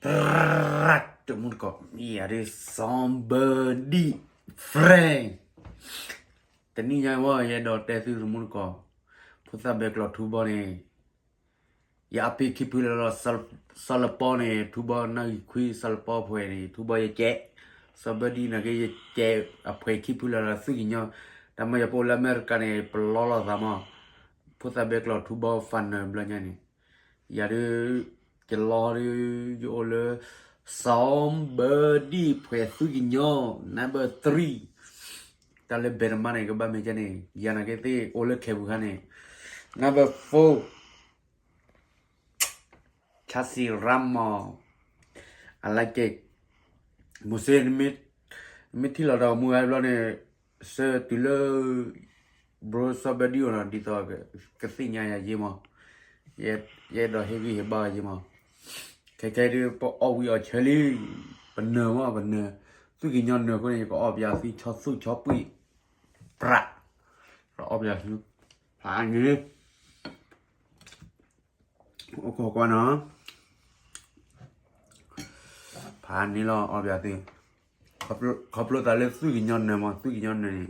တရၣ် တမူတကိး ယၤဒ် somebody friend တနံၤညါဝဲ ယအဲၣ်ဒိးတဲသုတမူတကိး ဖိသၣ်ဘဲကျီးထူဘီန့ၣ် ယအပ့ၤခံဖုလၢလီၤ စီၤလပီန့ၣ် ထူဘီနၢ်ဂံၢ်ခွံ စီၤလပီဖှဲးန့ၣ် ထူဘီယကဲး somebody နာ်က့ ယကဲးအဖှဲးခံဖုလၢလီၤ သုကညီ တၢ်မၤယၤပအိၣ်လၢအမဲရကၤန့ၣ် ပလီလီၤသးမး ဖိသၣ်ဘဲကျီးထူဘီ founder ဘျီညါန့ၣ် ယၤဒ် ယလီဒ် ယအိၣ်လၢ somebody ဖှဲးသုကညီ number three တၢ်လၢဘဲတမါန့ၣ် ကဘၣ်မ့ၢ်ကဲန့ၣ် ယၤနာ်က့သ့ၣ်အိၣ်လၢခဲပူၤခါန့ၣ် number four ချၣ်စံရၣ်မီၤ I like it မိၤစ့ နမ့ၢ်ထံၣ်လီၤတၢ်အိၣ်မူဝဲဘျီန့ၣ် ဆၢတုၤလၢ bro somebody အီၤနီၤ ဒ်သိးကသ့ၣ်ညါယၤယ့မး ယအဲၣ်ဒိးဟ့ၣ်ဂံၢ်ဟ့ၣ်ဘါယ့မး ခဲခဲဒ်ပအီၣ်ဝံၤအီၣ်ဆၢလံ ပနၢၤမး ပနၢၤ သုကညီနၢၤအဃိန့ၣ် ယကအီၣ်ပယၤသုဆီသူၣ်ဆီပှံၣ် ပြး အီၣ်ပယၤသု ဖးန့ၣ် အိၣ်ခိးကွၢ်နီၤ ဖးန့ၣ်လီၤ အီၣ်ပယၤသု ခီဖျိသးလၢသုကညီနၢၤမး သုကညီနၢၤန့ၣ်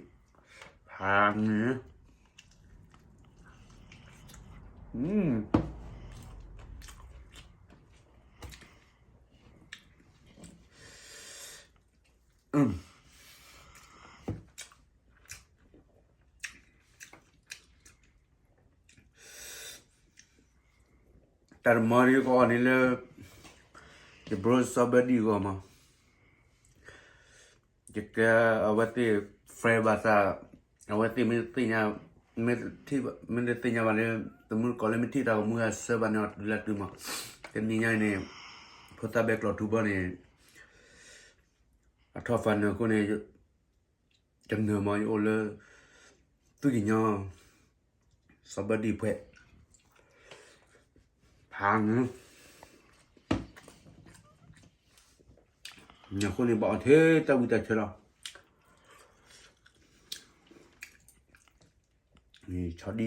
ဖးန့ၣ် တၢ်တမီၤဒ်ကအီၣ်န့ၣ်လၢ ယ bro somebody ဂီၢ်မး ယကဲအဝဲသ့ၣ် friend ဘၣ်ဆၣ် အဝဲသ့ၣ်မ့ၢ်တသ့ၣ်ညါ မ့ၢ်တသ့ၣ်ညါဘၣ်လၢ တမူတကိးလၢမ့ၢ်ထံၣ်တၢ်ဂီၤမူဂၤဆၢဘၣ်န့ၣ်အီၤတုၤလၢတုၤမး တနံၤညါအံၤန့ၣ် ဖိသၣ်ဘဲကျီးထူဘီန့ၣ် အထီၣ် founder အဃိန့ၣ် တနၢၤမးယအိၣ်လၢ သုကညီ somebody ဖှဲး ဖးန့ၣ် အဃိန့ၣ် ဘၣ်အီၣ်ထဲတၢ်ဝံတၢ်ဆၢလီၤ ဆီဒံၣ် ဆီ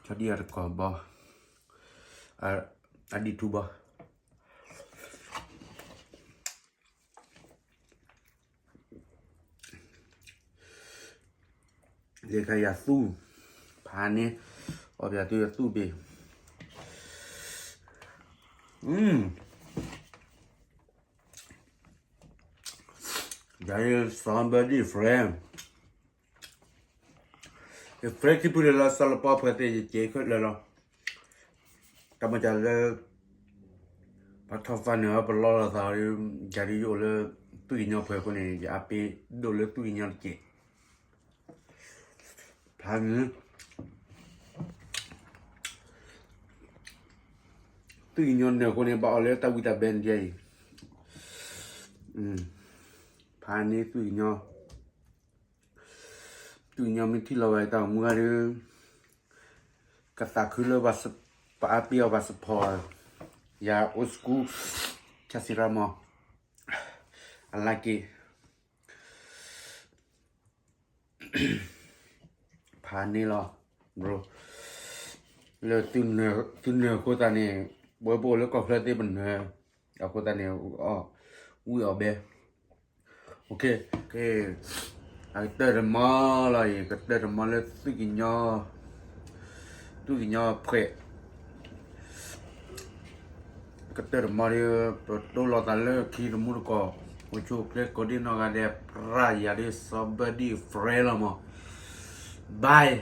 ဒံၣ်အတကိးဘီ အဒံၣ်ထူဘီ လၢခါယၤသူၣ် ဖးန့ၣ် အီၣ်ပယၤသုယသူၣ်ဘ့ၣ် ယၤ somebody friend ယ friend ခံဖုလၢလီၤ စီၤလပီဖှဲးသ့ၣ် ယကဲးခဲလၢာ်လီၤ တၢ်မၤစၢၤလၢ ပှၤထီၣ် founder ပလီလီၤသး ယၤဒ်ယအိၣ်လၢ သုကညီဖှဲးအဃိန့ၣ် ယအပ့ၤဒိၣ်လၢသုကညီတက့ၢ် ဖးန့ၣ် သုကညီနၢၤအဃိန့ၣ် ဘၣ်အီၣ်လၢတၢ်ဝံတၢ်ဘဲန့ၣ်ဒ်အံၤ ဖးန့ၣ်သုကညီ သုကညီမ့ၢ်ထံၣ်လီၤဝဲတၢ်ဂီၤမူဂၤဒီး ကသးခုလၢ ပအါပ့ၤအီၤပှၤ support ယၤ old school ချၣ်စံရၣ်မီၤ I like it ဖးန့ၣ်လီၤ bro လၢသုနၢၤအဃိသတးန့ၣ် ပဝဲပအိၣ်လၢကီၢ်ချၢသ့ၣ်ပနၢၤ အဃိသတးန့ၣ် ဝံၣ်အီၣ်ဘဲ အကတၢၢ်တမီၤလီၤအံၤ ကတၢၢ်တမီၤလၢသုကညီ သုကညီဖှဲး ကတၢၢ်တမီၤဒီး ပတိလိာ်သးလၢခံတမူတကိး အိၣ်ဆူၣ်အိၣ်ချ့ကိးဒံနီၢ်ဂၤဒဲး ပြးယၤဒ် somebody friend လီၤမး bye